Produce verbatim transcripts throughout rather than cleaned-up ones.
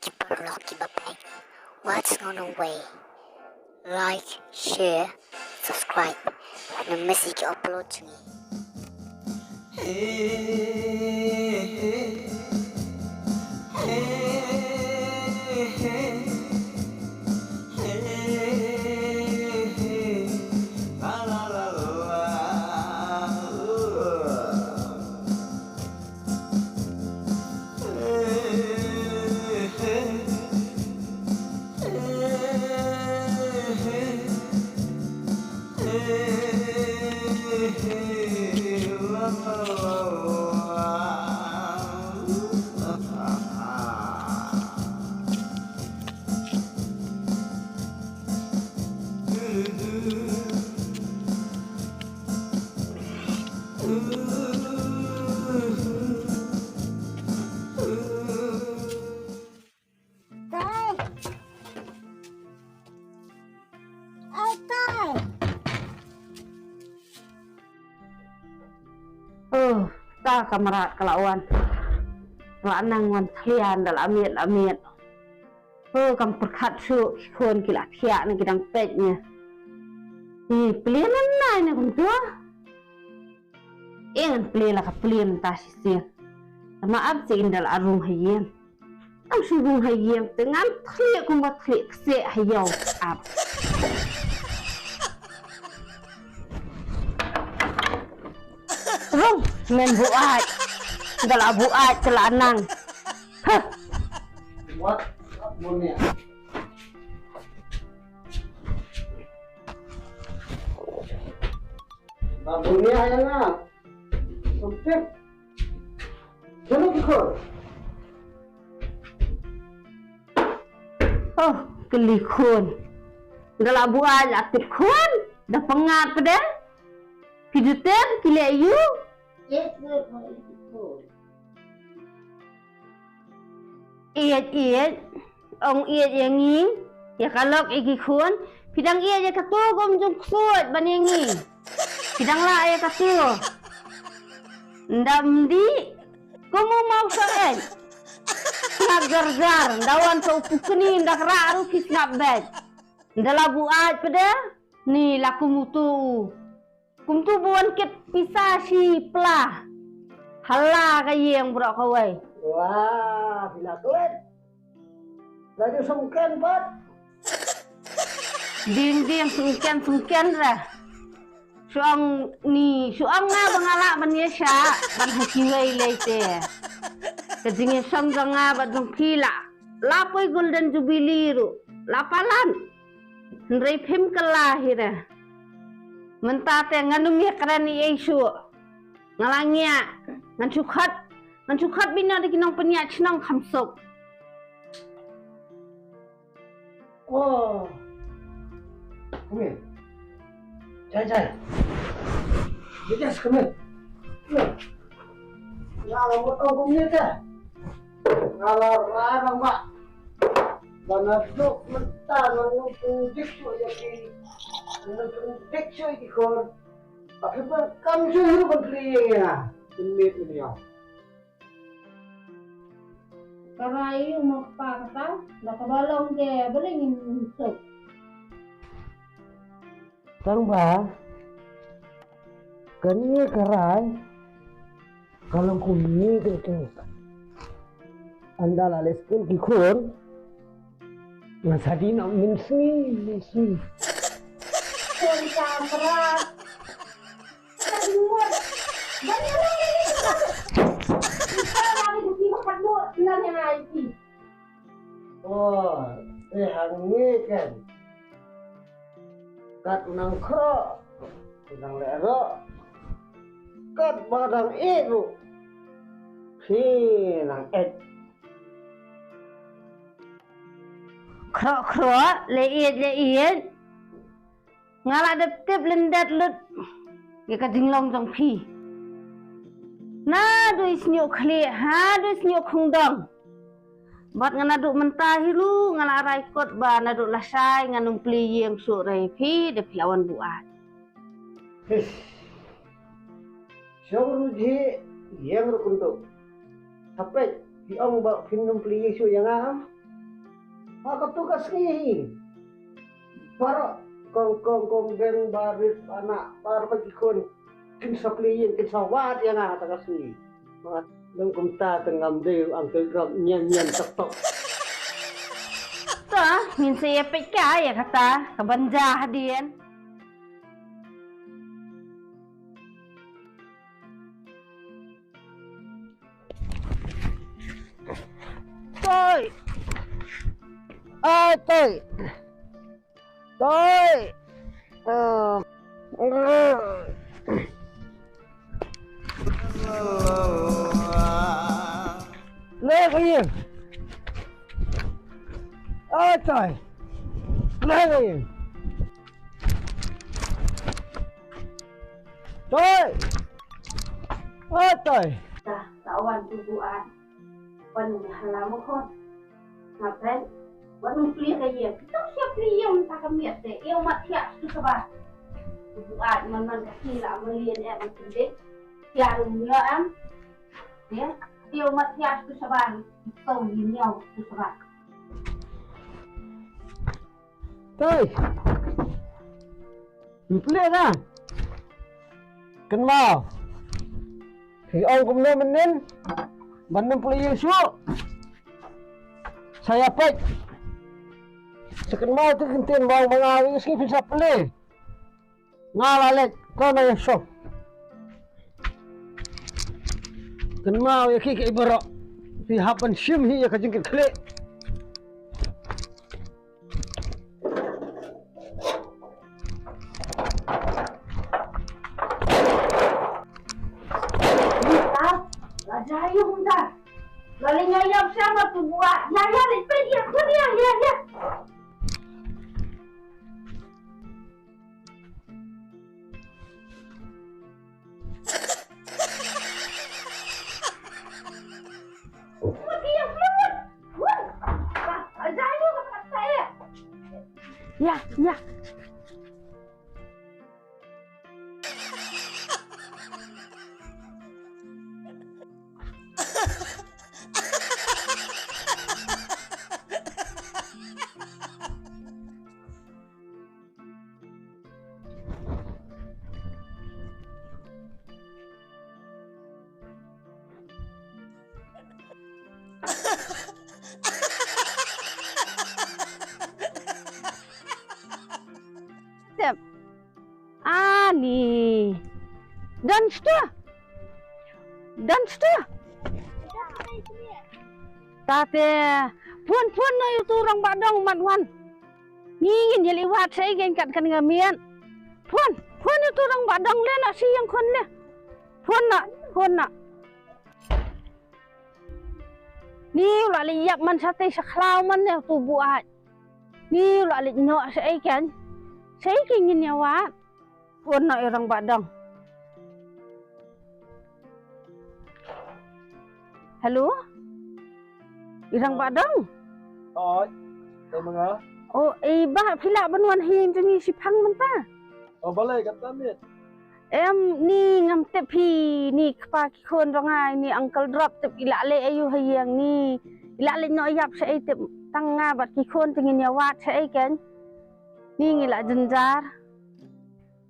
Ki paralok kiba peit, wat sngewbha wei. Like, share, subscribe. Ym miss ïa ki upload jong ngi. Kai. Ai, Kai. Oh, ta ka mrad ka la wan. Ka la nang wan thlian da la miet la miet. Oh, kam pyrkhat shuh, ki khun ki la thiah ne ki dang peit ne. Ih, plie nai ne kumta. Ïa ngan plie la ka plie mynta shisien. Tangba ap shisien da la rung ha ïing. Tang shu rung ha ïing te ngan thlieh kumba thlieh ksieh ha ïew ap. Rung, men buaid. Da la buaid te la nang. Hah. Wat, wat, bunia. Ba bunia ïa nga. Sempit. Jano ki khun? Oh, kylli khun. Da la buaid la tip khun. Da pyngngad pat de. Ki jutem ki leh ïu. Ïeit ïeit. Ong ïeit ïa ngi, ïa ka lok ïa ki khun, phi dang ïeit ïa katu kum jong ksuid ban ïa ngi. Phi dang lah ïa katu. Nda mdih, kum u maw sa ïeit. Sngap jar jar, nda wan sa u pukni, nda kra ruh phi sngap beit. Nda la buaid pat de, ni la kum utu u. Kumtu ba wan kit pisa shi pla. Hala ka ïing baroh kawei. Wah, phi la klet. La ju sumken pat. Ding ding sumken sumken ra. Shu ong ni, shu ong nga ba nga lah ban ïa shah ban ha kiwei lei te. Ka jingïaseng jong nga bad jong phi la. La poi golden jubilee ruh. La palat. Hynrei phim kylla hi re. Mynta te ngan ym ïakren ei ei shuh. Nga la ngiah. Ngan shu khot. Ngan shu khot beit noh da ki nongpynïaid shnong kham suk. Oh. Come here. Jai, jai. You just come here. Come here. Nga la mut ong kumne te. Nga la rai rangbah. Ba naduh mynta nga nang pyndik shuh ïa ki. Nga nang pyndik shuh ïa ki khun. Ba phi ban kam shuh ïa u ban plie ïa nga. Pynmih ïa u. Ka rai ïa u ma kpa kata, da kaba long te balei ngin suk. Tang ba kane ka rai ka long kumne ka tu. Ynda la leit skul ki khun, ngan sa dih noh mynsngi mynsngi. Khun samra. Ka ding mut. Ban ïa long ïa ka. Ka la ni ki ba khat mut nan ïa ngai ki. Oh, te hangne kan. Kat u nang khroh, u nang lehroh. Kat ba dang ïeit ruh, phi nang ïeit. Khroh khroh, leh ïeit leh ïeit. Nga la dep tip lyndet lut ïa ka jinglong jong phi. Naduh i shñiuh khlieh haduh i shñiuh khongdong. Bad nga naduh mynta hi ruh nga la rai kut ba naduh lashai ngan ym plie ïing shuh re phi, da phi la wan buaid. Hish. Shong ruh jhieh, ïeng ruh kynduh. Hapdeng phi ong ba phin ym plie ïing shuh ïa nga. Ha katu ka sngi hi. Baroh kong kong kong beng barit anak bar ba ki khun kin sa plie ïing kin sa wad ïa nga kata ka sngi. Dang kumta te ngam dei Uncle Drop nyen nyen tok tok. To, ngin sa ïa peit ka ïa kata ka ban ja hadien. Toi. Ai toi. Toi. Ah. Leh ka ïing. Ai toi. Leh ka ïing. Toi. Oi toi. Ta, ta wan tu buat. Wan ni hala mo kon. Ngapain? Wan ni pli ka ye. Kita siap pli ye ta ka miat te. Ye mat siap tu sabar. Tu buat man man ka sila melian eh man sendek. Siap rum yo am. Ya. Ye mat siap tu sabar. Tau ni yo tu sabar. Toi. Plie na. Kynmaw. Phi ong kumno mynnin. Ban nym plie ïing shuh. Sa ïa peit. Sa kynmaw te ktien ba ong ba nga ïa sngi phin sa plie. Nga la leit ko na ïa shuh. Kynmaw ïa ki ki baroh. Phi hap ban shim hi ïa ka jingkitkhlieh. Ntar, la jai ïa kumta. La leh ïa ïa sama tu buat. Ïa ïa leh peit ïa khun ïa ïa ïa. Ïa, ïa. Tep. Ani. Dan stu. Dan stu. Tate. Pun pun na yutu rang badong mat wan. Ngi ngin ïa liwat sa ïa kein kat kan nga miat. Phone, phone ïa tu rangbah dang le na shi ïing khun le. Phone na, phone na. Ni u la leit ïap man sa tei sa khlaw man ne tu buaid. Ni u la leit noh sa ïa kein. Sa ïa kein ngin ïa wad. Phone noh ïa rangbah dang. Hello? I rangbah dang? Oi. Dei ma nga? Oh, eh, bah, phi lah ban wan hi jong ngi shiphang mynta. Oh, balei kata miet? Em, ni ngam tip hi, ni kpa ki khun jong nga, ni Uncle Drop tip i la leh aïu ha ïing ni. I la leit noh ïap shaei tip tang nga bad ki khun te ngin ïa wad shaei kein. Ni ngi la jynjar.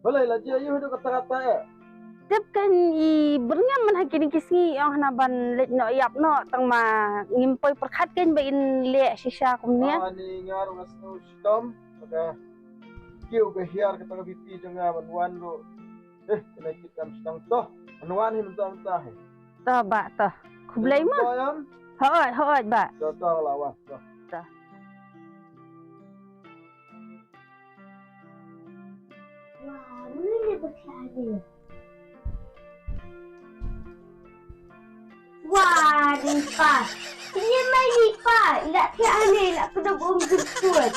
Balei la jia ïa u dei kata kata eh. Tip kein i byrngem man ha kine ki sngi ong hana ban leit noh ïap noh tang ma ngim poi pyrkhat kein ba in leh shisha kumne. Ani nga ruh nga sngewshitom. Ka kiew ka hiar kata ka B P jong nga ban wan ruh. Eh, kane kit kam sdang to. Ban wan hi mynta mynta hi. To ba to. Khublei mo. Hooid hooid ba. To to la wan to. To. Wah, ni le ba thiah ni. Wah, ni pa. Ni mai ni pa. Ila thiah ni, ila kuda bom jemput.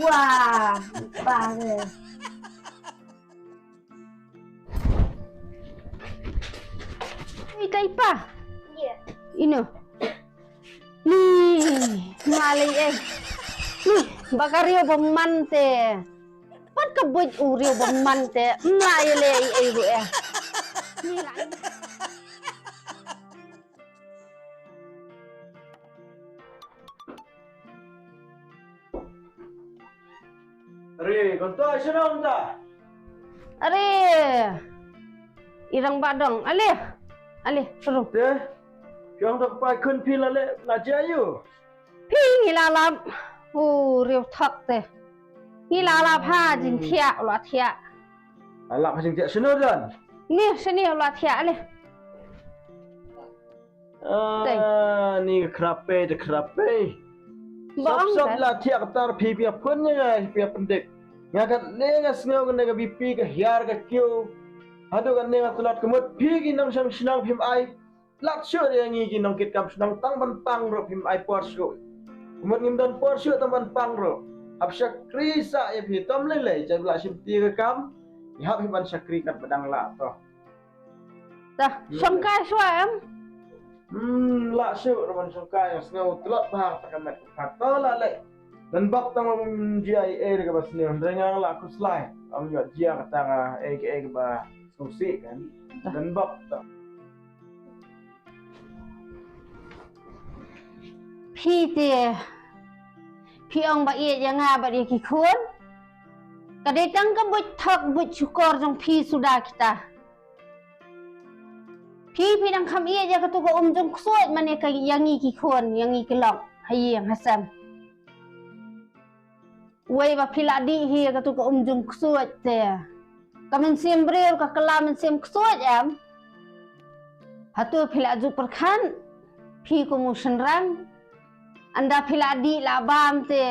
Wah, ni pa ni. Ui, tai pa. Ino. Ni, nga lei eh. Ni, ba ka riew ba man te. Pat ka buit u riew ba man te. Nga lei eh, eh, eh. Ni la. Re, kon to ai shnong ta. Are. I Rangbah Dong. Ale. Ale, suruh. Te. Phi ong to pai khun phi la leh, la jia ïu. Phi ngi la lap. U riewthok te. Ngi la lap ha jingthiah, la thiah. La lap ha jingthiah shano don? Ni shane la thiah le. Ah, ni ka khrape, te khrape. Ba ong sop sop te la thiah kata phi, phi ïa pun ïa nga, phi ïa pyndik. Nga katne nga sngew kane ka B P ka hiar ka kiew. Haduh katne nga tlot ka mut phi ki nongshong shnong phim ai lad shuh ïa ngi ki nongkitkam shnong tang ban pang ruh phim ai por shuh. Ka mut ngim don por shuh tang ban pang ruh. Hap shakri sah ïa phi tom lei lei, jai ba la shim ti ka kam. Ngi hap hi ban shakri kat ba dang lah to. Dah, shongkai shuwa em? Hmm, lah shuh ruh ban shongkai, nga sngew tlot bha ta ka met. Ka to la leh. Don bok tang ban jia ei ei kaba sniew, hynrei nga la khuslai. Ym ïoh jia kata ka ei ka ei kaba sngewsih kan. Don bok tang. Phi te, phi ong ba ïeit ïa nga bad ïa ki khun. Ka dei tang ka buit thok buit shukor jong phi suda kita. Phi, phi dang kham ïeit ïa katu ka um jong ksuid mane ka ïa ngi ki khun, ïa ngi ki lok ha ïing ha sem. Wei ba phi la dih hi ïa katu ka um jong ksuid te. Ka mynsiem briew ka kylla mynsiem ksuid em. Hato phi la ju pyrkhat phi kum u shynrang. Ynda phi la dih la bam te.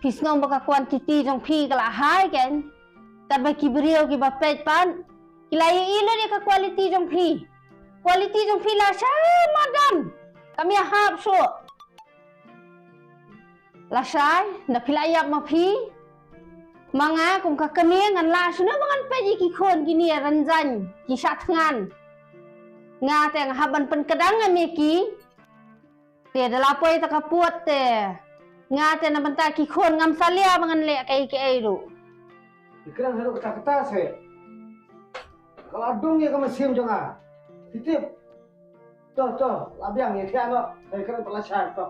Phi sngew ba ka quantity jong phi ka la hai kan. Katba ki briew kiba peit pat ki la ïohi lut ïa ka quality jong phi. Quality jong phi la shai madan. Kam ïahap shuh. La shai, ynda phi la ïap ma phi. Ma nga kum ka kmie ngan lah shano ba ngan peit ïa ki khun kine ranjan ki sha thngan. Nga te nga hap ban pynkdang ïa me ki. Te da la poi ta ka pud te. Nga te na bynta ki khun ngam salia ba ngan leh kaei kaei ruh. Ki kren haduh kata kata se. Ka la dung ïa ka mynsiem jong nga. Ki tip. To to, la biang ïa ki ano. Ka kren pa la shai to.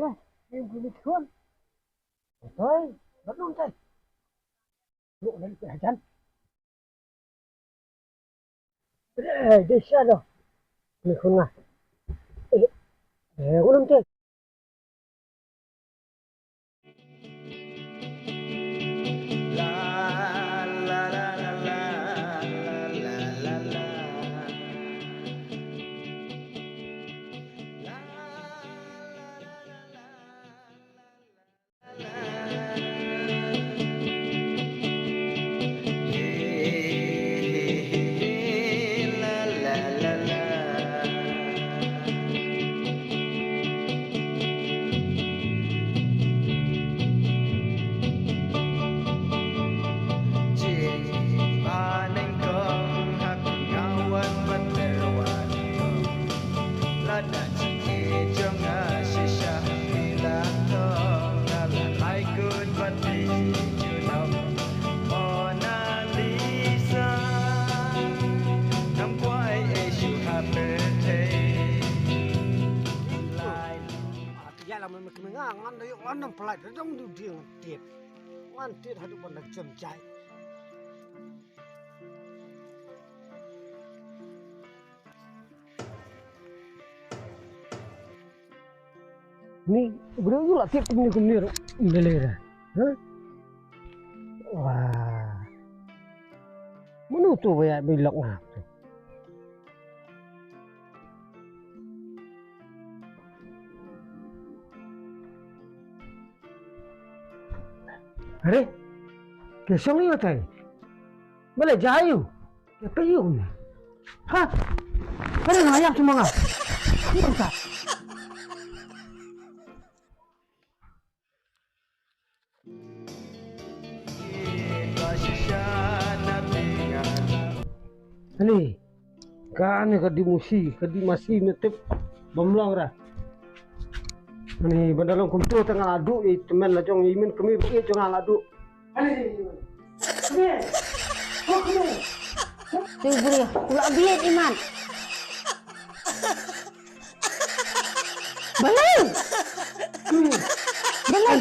Lah, em kuni tuan. Betul, betul kan? Lu nanti ajan. Eh, desa dah. Ni kuna. Eh, eh, ulun tu. Ïa la me me nga ngan da ïoh ngan ym pynlait da dang du ding tied. Ngan tied haduh ban da jem jai. Ni briew ïa la tied kumne kumne ruh. Ym lei lei re. Ha? Wah. Mano tu ba ïa ba lok nga tu. Are, ke shong ïa tai. Bale jayu. Ke pe yu ne. Ha? Are na yang tu manga. Ni ka. Ani, kane ka dei masi, ka dei masi, me tip bym long ra. Ani, ban da long kumto te nga la duh ïa i tymmen la jong, i men kmie ba ïeit jong nga la duh. Ani, kmie, oh, kmie. Te u briew u la bieit i man. Balei? Balei?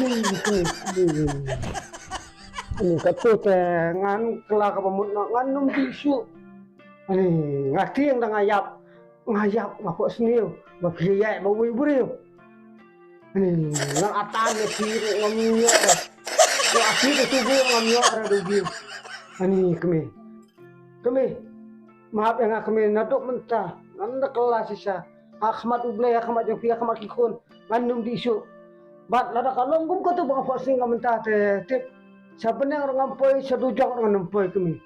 Ani, kato te ngan kylla kaba mut noh, ngan ym dih shuh. Ani, nga tieng da nga ïap. Nga ïap, nga phohsniew ba phi ïaid bad uwei u briew. Ani, nga atan ïa phi ruh ngam ïoh re. Nga atan ïa phi ruh ngam ïoh re da u briew. Ani, kmie. Kmie. Map ïa nga kmie, naduh mynta ngan da kylla shisha ha khmat U Blei, ha khmat jong phi, ha khmat ki khun, ngan ym dih shuh. Bad lada ka long kum kato ba nga phohsniew nga mynta te tip, sha bneng ruh ngam poi, sha dujok ruh ngam poi kmie.